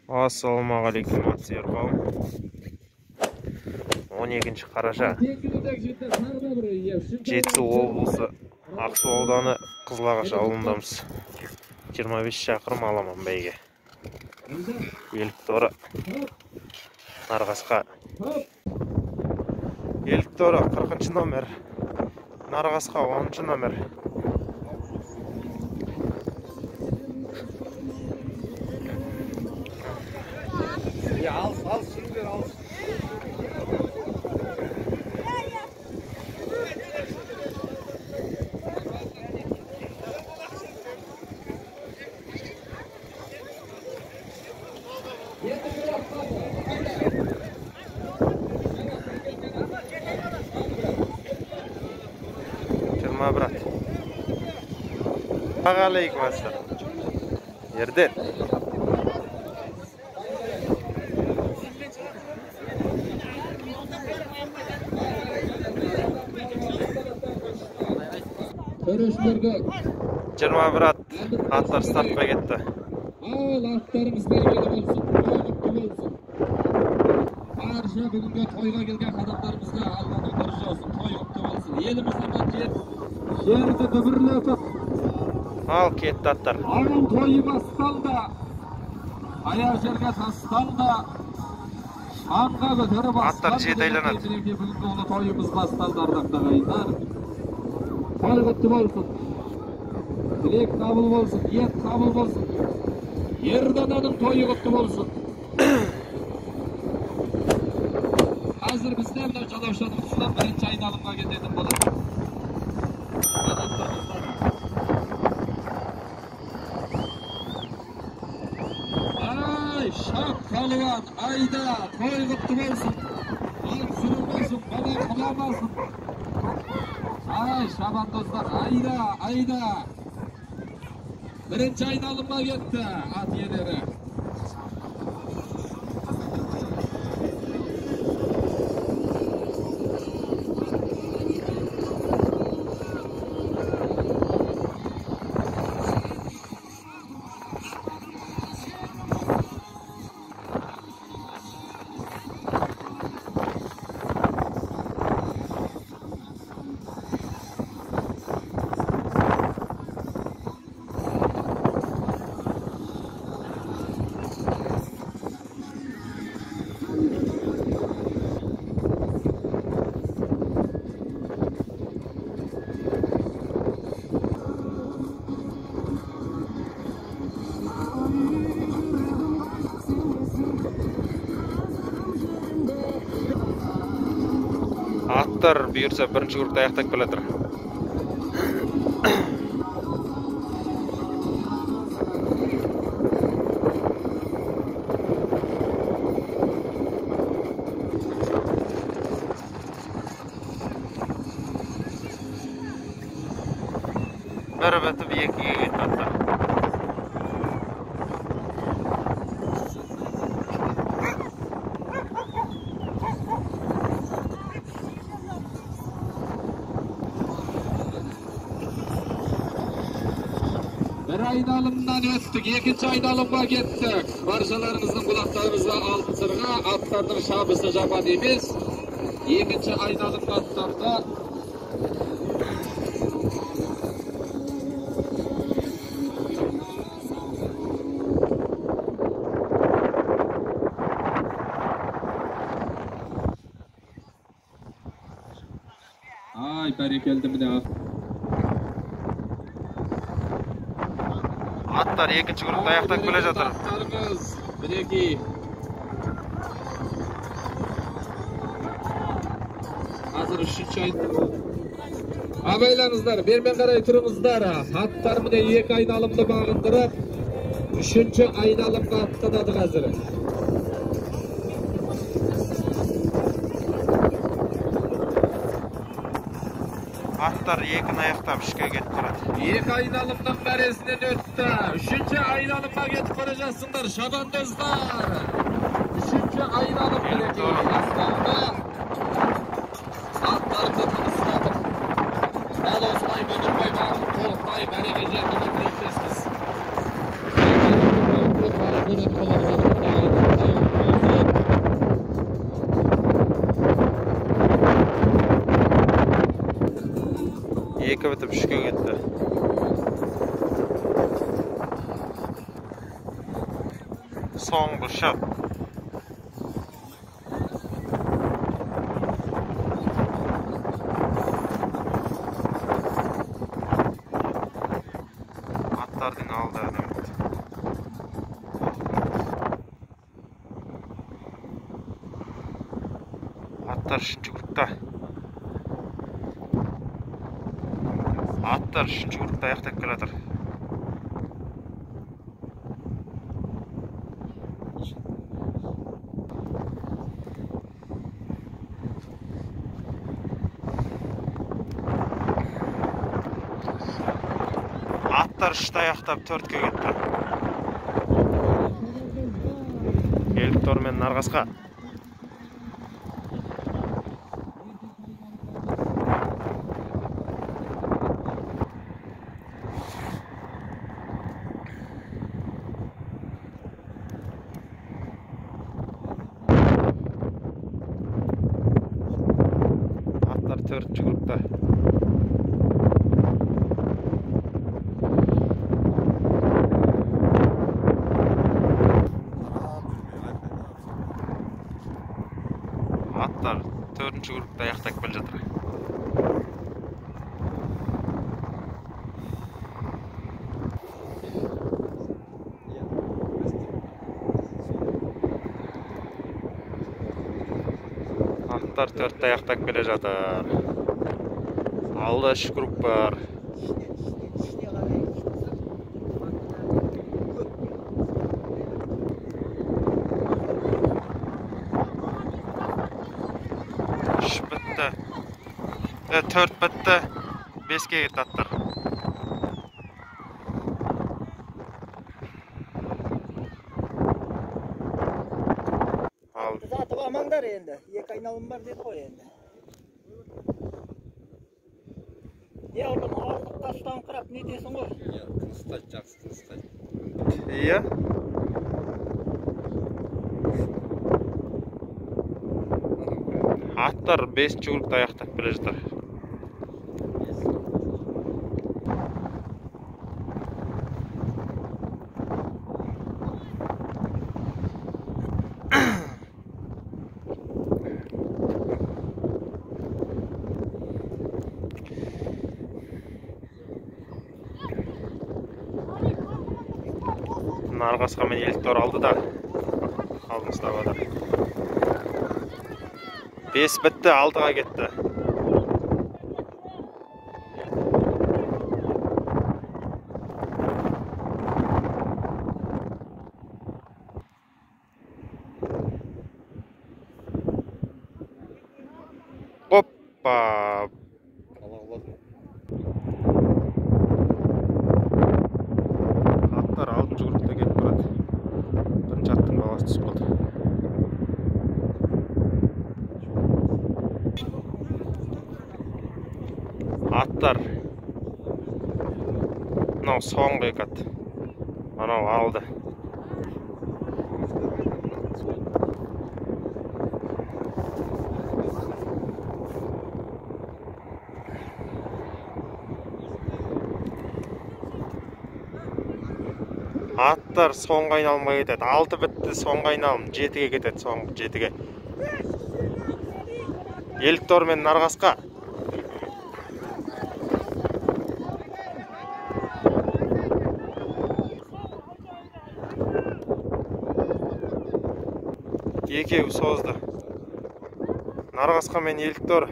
Ассалаумағалейкум, атсүйер қауым. 12 қараша, Жетісу облысы, Ақсу ауданы, Қызылағаш ауылындамыз. 25 шақырым аламан бәйге. Елікторы, Нарғасқа. Елікторы 40 номер, Нарғасқа 10 номер. Алыс, алыс, жүріңдер, алыс. Жиырма брат. Ағалейкум ассалам. Ерден. Жиырма брат, аттар стартқа кетті. Ал аттарымыз бәрекелді болсын, той құтты болсын. Барша бүгінгі тойға келген адамдарымызға Алланың нұры жаусын, той құтты болсын. Еліміз аман, жерді дүбірлетіп. Ал кетті аттар. Ауыл тойы басталды. Аяқ жерге тасталды. Шаңға көтеріп аттар жеті айланады. Бүгінгі ұлы тойымыз басталды, ардақты ағайындар. Той құтты болсын. Тілек қабыл болсын, ниет қабыл болсын. Ердананың тойы құтты болсын. Қазір бізде мынау Жалаушаның тұсынан бірінші айналымға кететін болады. Ай, шап палуан, айда, той құтты болсын. Ат сүрінбесін, бала құламасын. Ай, шабандоздар, айда, айда. Бірінші айналымға кетті ат иелері. Аттар бұйырса бірінші кругты аяқтап келе жатыр. Бір бітіп екіге кетті аттар. Бір айналымнан өттік, екінші айналымға кеттік. Баршаларыңыздың құлақтарыңызға алтын сырға, аттардың шабысы жаман емес. Екінші айналымға аттарды. Ай, бәрекелді міне. Аттар екінші кругты аяқтап келе жатыр. Аттарымыз мінекей. Қазір үшінші айналым. Абайлаңыздар, бермен қарай тұрыңыздар. Аттар міне екі айналымды бағындырып, үшінші айналымға аттанады қазір. Аттар екіні аяқтап үшке кетіп барады. Екі айналымның мәресінен өтті. Үшінші айналымға кетіп бара жатсыңдар, шабандоздар. Үшінші айналым мінекей басталды. Аттарымызды тыныстатып, дәл осылай бүлдірмей, толықтай мәреге жетуді тілектеспіз. Екі бітіп үшке кетті. Соңғы шап. Аттардың алды әдемі. Аттар үшінші группта. Аттар үшінші группта аяқтап келе жатыр. Аттар үшті аяқтап төртке кетті. Еліктор мен Нарғасқа. Аттар төртінші группта. Аттар төртінші группта аяқтап келе жатыр. Аттар төртті аяқтап келе жатыр. Алда үш групп бар. Үш бітті. Төрт бітті. Беске кетті аттар. Ал. Затып амаңдар енді. Екі айналым бар деді ғой енді. Неғұрлым ауырлыққа ұстаңқырап не десің ғой? Тыныстайды, жақсы тыныстайды. Иә. Аттар бесінші группта аяқтап келе жатыр. Нарғасқа мен Еліктор алды да алдын ұстап жатыр. 5 бітті, 6-ға кетті. Опа! Аттар алтыншы группта кетіп барады. Бірінші аттың баласы түсіп қалды. Аттар мынау соңғы екі ат, анау алды. Аттар соңғы айналымға кетеді. 6 бітті, соңғы айналым 7-ге кетеді, соңғы 7-ге. Еліктор мен Нарғасқа. Екеуі созды. Нарғасқа мен Еліктор.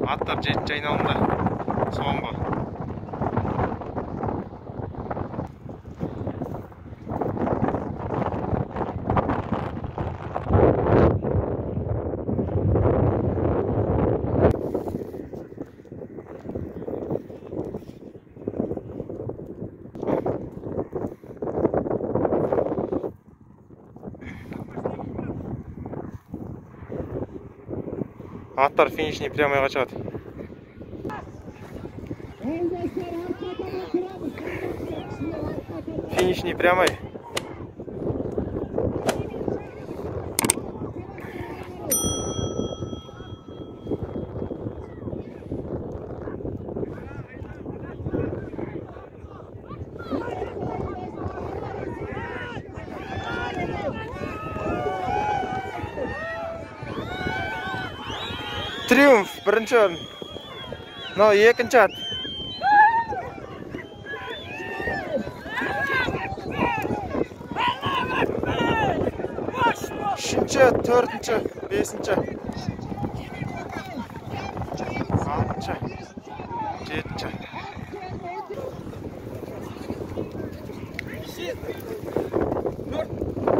Аттар жетінші айналымда соңғы. Аттар финишіне прямойға шығады. Финишный прямой. Триумф бірінші орын. Мынау екінші ат. Үшінші, төртінші, бесінші, алтыншы, жетінші. 4.